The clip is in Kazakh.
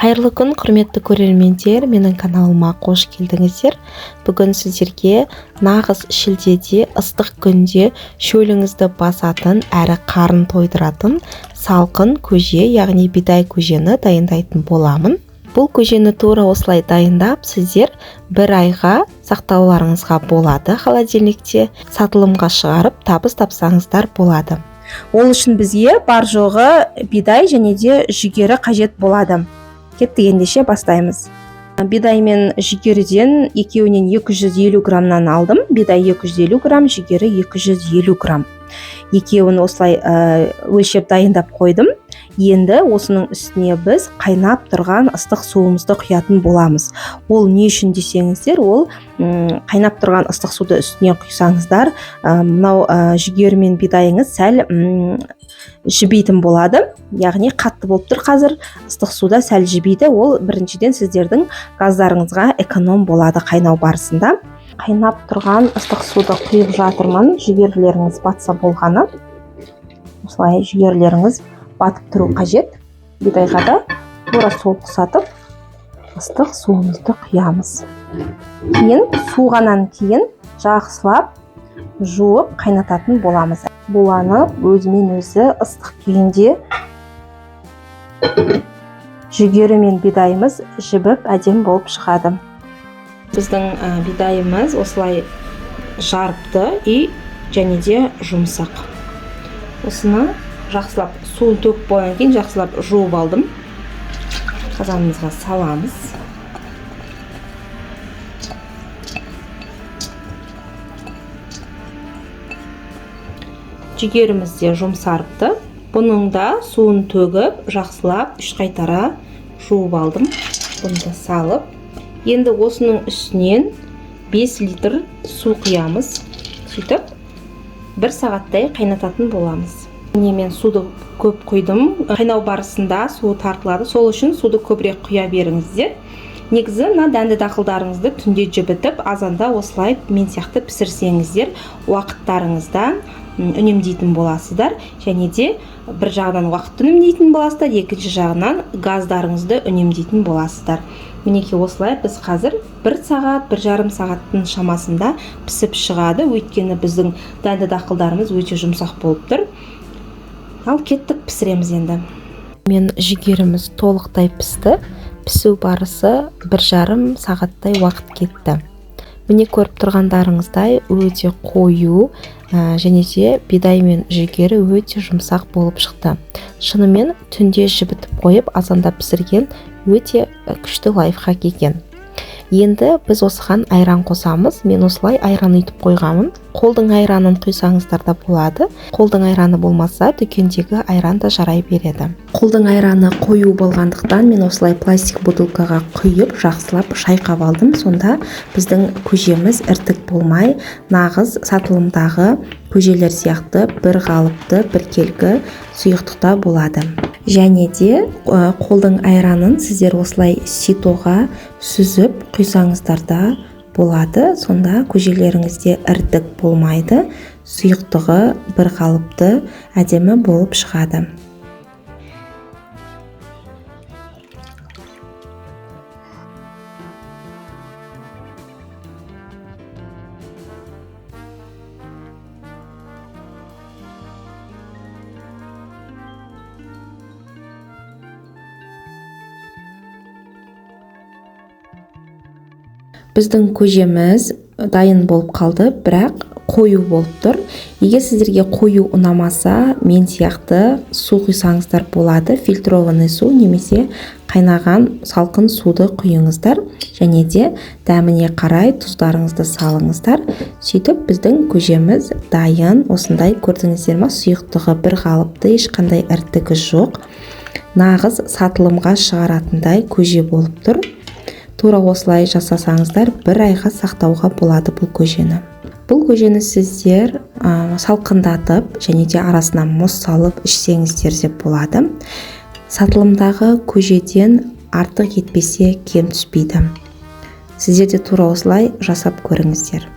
Қайырлы күн, құрметті көрермендер, менің каналыма қош келдіңіздер. Бүгін сіздерге нағыз шілдеде ыстық күнде шөліңізді басатын әрі қарын тойдыратын салқын көже, яғни бидай көжені дайындайтын боламын. Бұл көжені тура осылай дайындап, сіздер бір айға сақтауларыңызға болады, холодильникте сатылымға шығарып табыс тапсаңыздар болады. Ол үшін бізге бар жоғы бидай және де жүгері қажет болады. Кеттік, ендеше бастаймыз. Бидай мен жүгеріден екеуінен 250 граммнан алдым. Бидай 250 грамм, жүгері 250 грамм. Екеуін осылай өлшеп дайындап қойдым. Енді осының үстіне біз қайнап тұрған ыстық суымызды құятын боламыз. Ол не үшін десеңіздер, ол қайнап тұрған ыстық суды үстіне құйсаңыздар, мынау жүгері мен бидайыңыз сәл жібитін болады, яғни қатты болып тұр қазір, ыстық суда сәл жібиді. Ол біріншіден сіздердің газдарыңызға эконом болады қайнау барысында. Қайнап тұрған ыстық суды құйып жатырмын, жүгерілеріңіз батса болғаны. Осылай жүгерілеріңіз батып тұру қажет. Бидайға да тура сол ұқсатып ыстық суымызды құямыз. Кейін суығаннан кейін жақсылап жуып қайнататын боламыз. Буланып өзімен өзі ыстық күйінде жүгері мен бидайымыз жібіп әдемі болып шығады. Біздің бидайымыз осылай жарыпты и және де жұмсақ. Осыны жақсылап суын төгіп болғаннан кейін жақсылап жуып алдым. Қазанымызға саламыз. Жүгеріміз де жұмсарыпты. Бұның да суын төгіп, жақсылап 3 қайтара жуып алдым. Бұны да салып, енді осының үстінен 5 литр су құямыз. Сөйтіп 1 сағаттай қайнататын боламыз. Міне, мен суды көп құйдым. Қайнау барысында суы тартылады. Сол үшін суды көбірек құя беріңіздер. Негізі мына дәнді дақылдарыңызды түнде жібітіп, азанда осылай мен сияқты пісірсеңіздер, уақыттарыңыздан үнемдейтін боласыздар. Және де бір жағынан уақытты үнемдейтін боласыздар, екінші жағынан газдарыңызды үнемдейтін боласыздар. Мінекей осылай біз қазір 1 сағат, 1,5 сағаттың шамасында пісіп шығады. Өйткені біздің дәнді дақылдарымыз өте жұмсақ болып тұр. Ал кеттік, пісіреміз енді. Мен жүгеріміз толықтай пісті. Пісу барысы 1,5 сағаттай уақыт кетті. Міне, көріп тұрғандарыңыздай өте қою, және де бидай мен жүгері өте жұмсақ болып шықты. Шынымен түнде жібітіп қойып азанда пісірген өте күшті лайфхак екен. Енді біз осыған айран қосамыз. Мен осылай айран үйтіп қойғанмын. Қолдың айранын құйсаңыздар да болады. Қолдың айраны болмаса, дүкендегі айран да жарай береді. Қолдың айраны қою болғандықтан мен осылай пластик бутылкаға құйып, жақсылап шайқап алдым. Сонда біздің көжеміз іртік болмай, нағыз сатылымдағы көжелер сияқты бір қалыпты, біркелкі сұйықтықта болады. Және де қолдың айранын сіздер осылай ситоға сүзіп құйсаңыздар да болады. Сонда көжелеріңізде іртік болмайды, сұйықтығы бір қалыпты, әдемі болып шығады. Біздің көжеміз дайын болып қалды, бірақ қою болып тұр. Егер сіздерге қою ұнамаса, мен сияқты су құйсаңыздар болады. Фильтрованный су немесе қайнаған салқын суды құйыңыздар. Және де дәміне қарай тұздарыңызды салыңыздар. Сөйтіп біздің көжеміз дайын. Осындай көрдіңіздер ма, сұйықтығы бір қалыпты, ешқандай іртігі жоқ. Нағыз сатылымға шығаратындай көже болып тұр. Тура осылай жасасаңыздар, бір айға сақтауға болады бұл көжені. Бұл көжені сіздер салқындатып және де арасына мұз салып ішсеңіздер де болады. Сатылымдағы көжеден артық етпесе кем түспейді. Сіздер де тура осылай жасап көріңіздер.